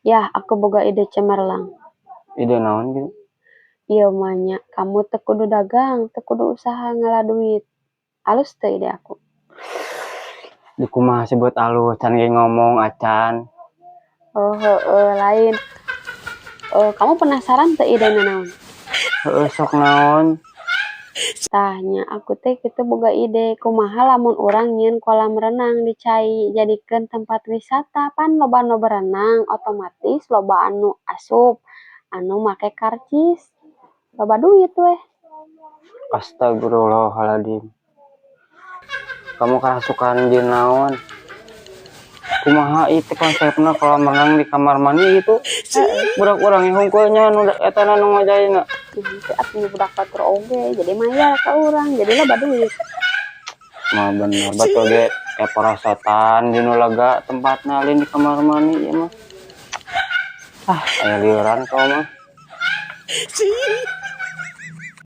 Ya, aku boga ide cemerlang. Ide naon gitu? Ieu mah nya, kamu teu kudu dagang, teu kudu usaha ngala duit. Alus teu ide aku? Di kumaha sebut alus, can ge ngomong acan. Oh, heeh, lain. Oh, kamu penasaran teu idena naon? Heeh, sok naon? Tah nya, aku teh kitu boga ide, kumaha lamun urang nyieun kolam renang di cai, jadikeun tempat wisata. Pan loba anu berenang, otomatis loba anu asup, anu make karcis. Loba duit weh. Astagfirullahaladzim. Kamu kerasukan jin naon? Kumaha itu konsepna kolam renang di kamar mandi gitu? Budak urang hungkul nya nu eta nu ngajaina. Nanti atuh budak batur oge, jadi mayar ka urang, jadi loba duit. Mah bener, batur ge porosotan di nu lega tempatna, lain di kamar mandi ieu mah. Ah, aya liuran kau mah.